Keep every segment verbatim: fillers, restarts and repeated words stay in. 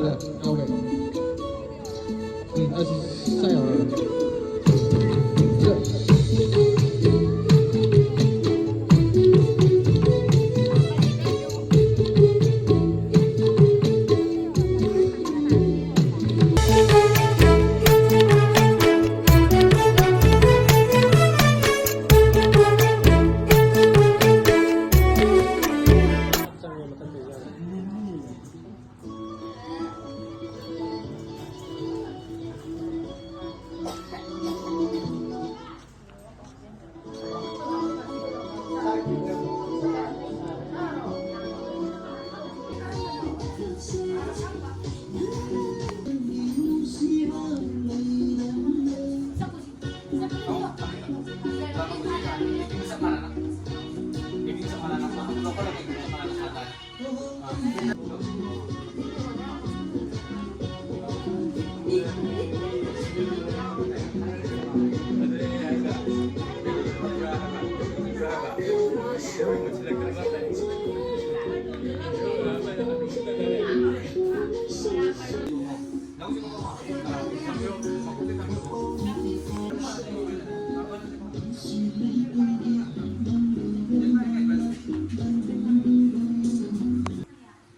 ꯌꯥꯎꯔꯦ꯫ ꯎꯝ, ꯑꯁ, ꯁꯥꯏ ꯌꯥꯎꯔꯦ꯫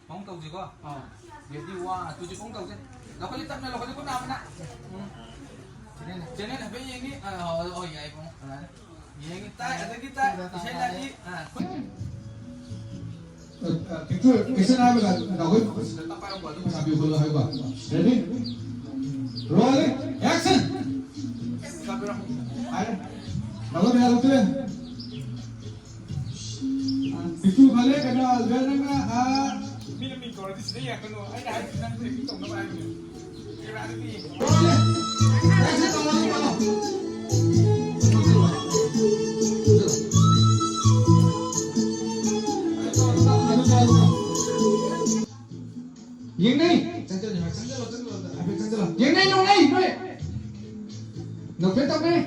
ꯃꯑꯣꯡ ꯇꯧꯁꯤꯀꯣ꯫ ꯑꯥ꯫ Ready, one, two, three, ꯃꯑꯣꯡ ꯇꯧꯁꯦ꯫ ꯂꯧꯈꯠꯂꯤ, ꯇꯞꯅ ꯂꯧꯈꯠꯂꯤ, ꯈꯨꯠ ꯅꯥꯕꯅ꯫ ꯎꯝ꯫ Channel ꯍꯥꯏꯐꯦꯠ ꯌꯦꯡꯅꯤ꯫ ꯑꯥ, ꯑꯣ, ꯑꯣ, ꯌꯥꯏ, ꯏꯕꯨꯡꯉꯣ꯫ ꯑꯥ꯫ ꯌꯦꯡꯉꯤ, ꯇꯥꯏ, ꯑꯗꯒꯤ ꯇꯥꯏ, ꯏꯁꯩ ꯂꯥꯛꯏ꯫ ꯑꯥ, ꯈꯨꯠ꯫ ꯑ, ꯑ, picture, ꯀꯩꯁꯦ ꯍꯥꯏꯕ ꯂꯥꯛ-, ꯂꯥꯛꯑꯣꯏ꯫ ꯁꯤꯗ ꯇꯞ ꯄꯥꯏꯔꯝꯃꯣ, ꯑꯗꯨꯝ ꯄꯩꯁꯥ ꯄꯤꯌꯨ ꯈꯣꯠꯂꯨ ꯍꯥꯏꯕ꯫ Ready? Rolling, action! ꯍꯥꯏꯔꯦ꯫ ꯂꯥꯛꯑꯣ, ꯄꯩꯁꯥ ꯂꯧꯊꯣꯛꯑꯦ꯫ ꯄꯤꯛꯇꯨ ꯈꯜꯂꯦ, ꯀꯩꯅꯣ, ꯑꯜꯕꯦꯔꯠ ꯅꯪꯅ, ꯑꯥ, ꯃꯤꯅ ꯃꯤꯡ ꯀꯧꯔꯗꯤ ꯁꯤꯗ ꯌꯦꯡꯉꯛꯀꯅꯨ꯫ ꯑꯩꯅ ꯍꯥꯏꯁꯤ ꯅꯪ acting ꯇꯧꯅꯕ ꯍꯥꯏꯕꯅꯦ꯫ ꯀꯦꯃꯦꯔꯥꯗ ꯃꯤ ꯌꯦꯡꯉꯣ꯫ ꯌꯦꯡꯅꯩ꯫ ꯌꯦꯡꯅꯩ, ꯅꯣꯡꯅꯩ, ꯅꯣꯏ꯫ ꯅꯣꯛꯐꯦꯠ ꯇꯧꯅꯩ꯫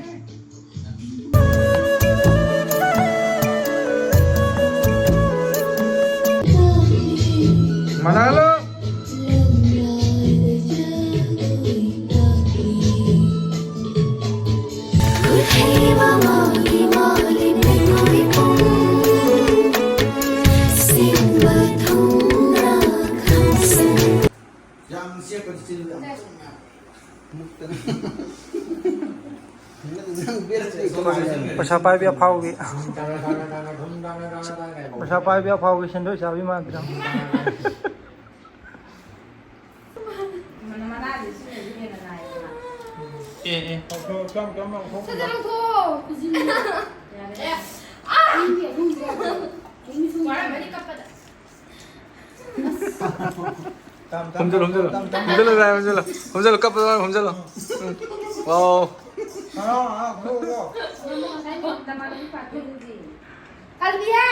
ꯃꯅꯥꯂꯣ꯫ ꯄꯩꯁꯥ ꯄꯥꯏꯕꯤ ꯑꯐꯥꯎꯕꯤ꯫ ꯄꯩꯁꯥ ꯄꯥꯏꯕꯤ ꯑꯐꯥꯎꯕꯤ ꯁꯦꯟꯗꯣꯏ ꯆꯥꯕꯤ ꯃꯥꯟꯕꯤꯗꯣ꯫ ꯑꯦ ꯑꯦ꯫ ꯁꯠ ꯂꯪꯊꯣꯛꯑꯣ ꯈꯨꯖꯤꯟꯗꯣ꯫ ꯌꯥꯔꯦ꯫ ꯃꯤꯒꯤ ꯑꯍꯨꯝꯗꯤ ꯌꯥꯗꯦ꯫ ꯋꯥꯔꯝꯃꯅꯤ ꯀꯞꯄꯗ꯫ ꯍꯨꯝꯖꯜꯂꯣ, ꯍꯨꯝꯖꯜꯂꯣ꯫ ꯍꯨꯝꯖꯜꯂꯣ, ꯚꯥꯏ, ꯍꯨꯝꯖꯜꯂꯣ꯫ ꯍꯨꯝꯖꯜꯂꯣ, ꯀꯞꯄꯗꯣ ꯍꯨꯝꯖꯜꯂꯣ꯫ ꯎꯝ꯫ ꯋꯥꯎ꯫ ꯀꯜꯕꯤꯌꯥ!